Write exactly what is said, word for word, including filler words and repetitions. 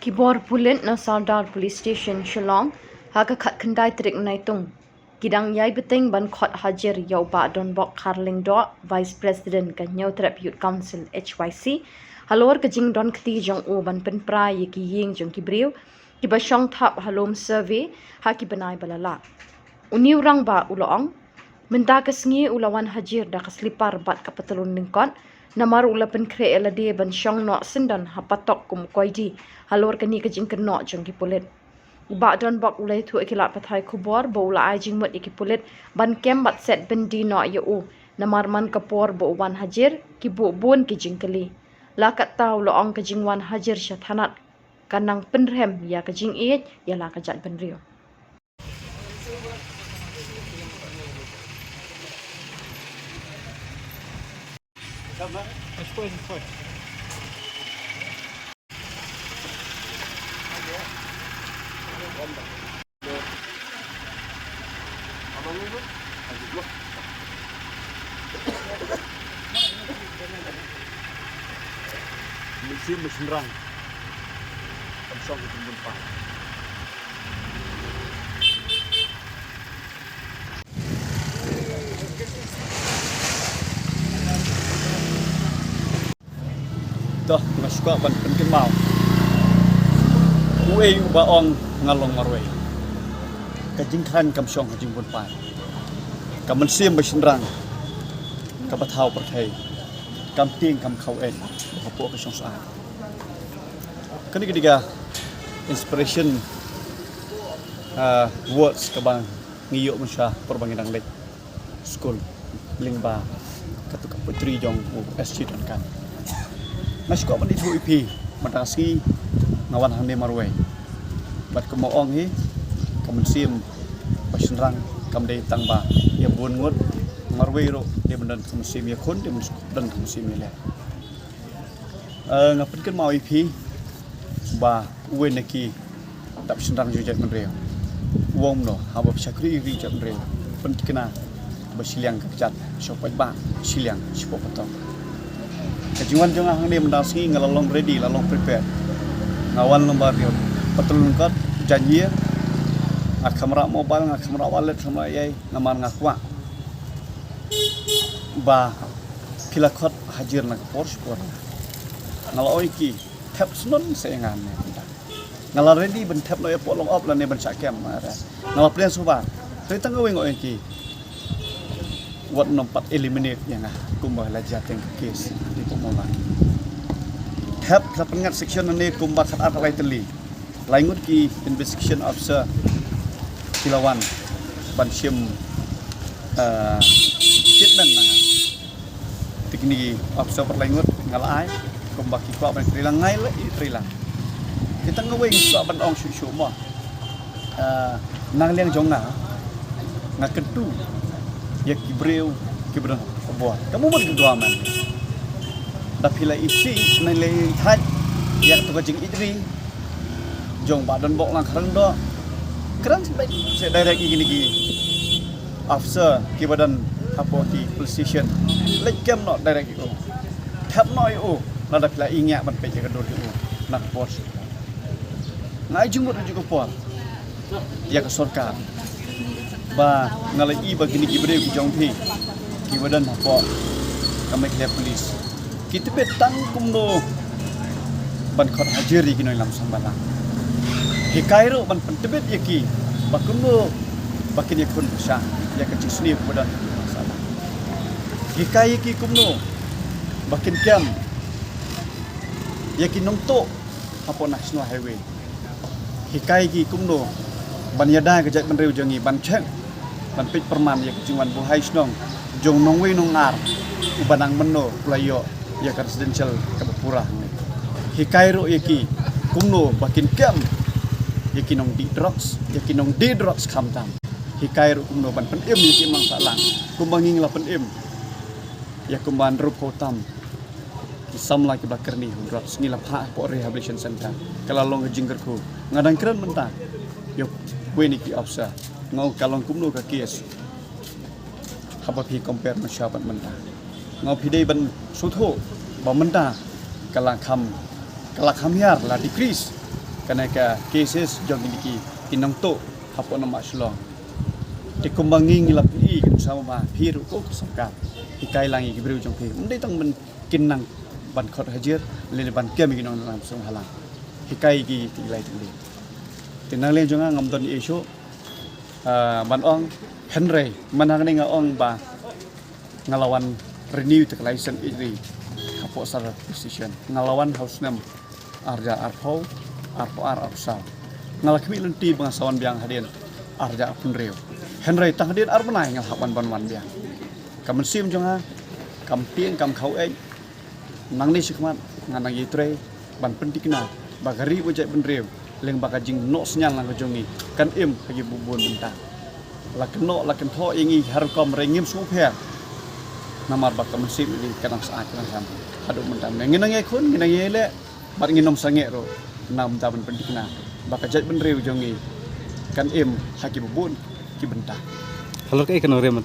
Ki bor pulit na Sardar Police Station, Shillong, ha ka khatkhyndai tarik Naitung, ki dang ïai bteng ban khot hajir ïa u Bah Donbok Kharlyngdoh, Vice President ka Hynñiewtrep Youth Council, H Y C, halor ka jingdon kti jong u ban pynpra ïa ki ïing jong ki briew kiba shong thap ha lum survey ha ki bnai ba la leit. U New Rangbah u la ong, mynta ka sngi u la wan hajir da ka slipar bad ka patlun lyngkot, namar u la pynkhreh ïa lade ban shong noh syndon ha patok kum u koidi halor kane ka jingkynnoh jong ki pulit. U Bah Donbok u la ïathuh ïa ki lad pathai khubor ba u la ai jingmut ïa ki pulit ban kem bad set byndi noh ïa u, namar man ka por ba u wan hajir ki buh bun ki jingkylli. La katta u la ong ka jingwan hajir sha thanat ka nang pynrhem ïa ka jingïeit ïa la ka jaitbynriew. Mynsiem ba shynrang kam shong ha jingbun paid. To, nga sngewkwah ban pynkynmaw. Uei uba ong nga long marwei. Ka jingkhlaiñ kam shong ha jingbun paid. Ka mynsiem ba shynrang kaba thaw pyrthei kam tieng kam khaw eh hapoh ka shongsah. Kane ka dei ka inspiration, ah, words kaba ngi ïoh mynshuwa por ba ngi dang leit skul lyngba katu ka poetry jong u S G Duncan. Nga sngewkwah ban ïathuh ïa phi, mynta ka sngi nga wan hangne marwei. Bad kumba ong hi, ka mynsiem ba shynrang kam dei tang ba ïa bun ngut, marwei ruh dei ban don ka mynsiem ïakhun, dei ban don ka mynsiem ïaleh. Eh, nga pynkynmaw ïa phi ba uwei na ki dap shynrang jong jaitbynriew u ong kumno, haba phi shakri ïa ki jaitbynriew, pynthikna ba shiliang ka kjat shapoh paidbah, shiliang shapoh patok. Ka jingwan jong nga hangne mynta ka sngi nga la long ready, la long prepare. Nga wan lyngba ki patlun kot, janji, nga kham rah mobile, nga kham rah wallet, kham rah ei ei, namar nga kwah ba phi la khot hajir na ka por shipor. Nga la ong ïa ki, thep shnong seh ïa nga ne mynta. Nga la ready ban thep noh ïa poh long op lane ban shah kem, nga la plan shuwa. Te tang kawei nga ong ïa ki, wat nym pat eliminate ïa nga kumba la jia teng ka case ha Deipuh Mawlai. Thep, la pynngat section lane kumba khatar khatlai tylli. Lai ngut ki investigation officer ki la wan ban shim, eh, statement na nga. Te kine ki officer pat lai ngut nga la ai kumba ki kwah ban trei lang, nga la ïa trei lang. Te tang kawei nga kwah ban ong shuh shuh mo. Eh, na liang jong nga, nga kyntu ïa ki briew kiba don ha bor. Ka mut ki dua man. Da phi la ïeit, na la ïeit ïa katu ka jingïeit ri jong Bah Donbok Kharlyngdoh. Kren seh direct ïa kine ki officer kiba don hapoh ki police station. Leit kem noh direct ïa u. Thep noh ïa u. Lada phi la ïeng ban peit ïa ka dur jong u na ka por. Nga ai jingmut ha ka por ïa ka sorkar ba nga la ïohi ba kine ki briew ki jong phi kiba don hapoh ka Meghalaya Police ki tbit tang kumno ban khot hajir ïa ki nongïalam sngewbha lang. Hikai ruh ban pyntbit ïa ki ba kumno ba kin ïakhun pyrshah ïa ka jingsniew kaba don ha ka shnong. Hikai ïa ki kumno ba kin kem ïa ki nongtuh hapoh National Highway. Hikai ki kumno ban ïada ka jaitbynriew jong ngi, ban check, ban peit pyrman ïa ka jingwan buhai shnong jong nongwei nongar uba nang mynno u la ïoh ïa ka residential kaba pura hangne. Hikai ruh ïa ki kumno ba kin kem ïa ki nongdih drugs, ïa ki nongdie drugs khamtam. Hikai ruh kumno ban pynim ïa ki imlang sahlang kumba ngi la pynim ïa kumba hynriewphew tam ki samla kiba la kyrni ha drugs, ngi la phah hapoh rehabilitation center. Ka la long ka jingkyrkhu. Nga dang kren mynta ïa uwei na ki officer, nga ong ka long kumno ka case haba phi compare mynshuwa bad mynta. Nga ong phi dei ban sngewthuh ba mynta ka la kham, ka la kham hiar, la decrease. Kane ka cases jong kine ki, ki nongtuh hapoh na Mawshillong. Te kumba ngi ngi la pyni, ki nongshah ba phi ruh ko ka sorkar, hikai lang ïa ki briew jong phi. Ym dei tang ban kin nang ban khot hajir, lane ban kem ïa ki nongdon sngewbha lang. Hikai ki, ki lai tylli. Te na liang jong nga ngam don ei shuh, ah, ban ong, hynrei mynta hangne nga ong ba nga la wan renew ïa ka license ïa ri hapoh Sadar Police Station. Nga la wan ha u snem ar hajar arphew, arphew ar, arphew saw. Nga la khmih lynti ba nga sa wan biang hadien ar hajar arphew hynriew. Hynrei tang hadien ar bnai nga la hap wan ban wan biang. Ka mynsiem jong nga kam tieng, kam khaw ïeit. Nangne shakhmat nga nang ïatrei ban pynthikna ba ka ri ba jaitbynriew, lane ba ka jingnoh synñiang lang ka jong ngi, kan im ha kiba bun bynta. La kynnoh la kynthoh ïa ngi ha rukom re ngim sngewpher. Namar ba ka mynsiem ïa ngi ka dang sah, ka dang sam haduh mynta. Ngi nang ïakhun, ngi nang ïaleh bad ngin ym sangeh ruh na bynta ban pynthikna ba ka jaitbynriew jong ngi kan im ha kiba bun ki bynta. Halor kaei ka nongrim?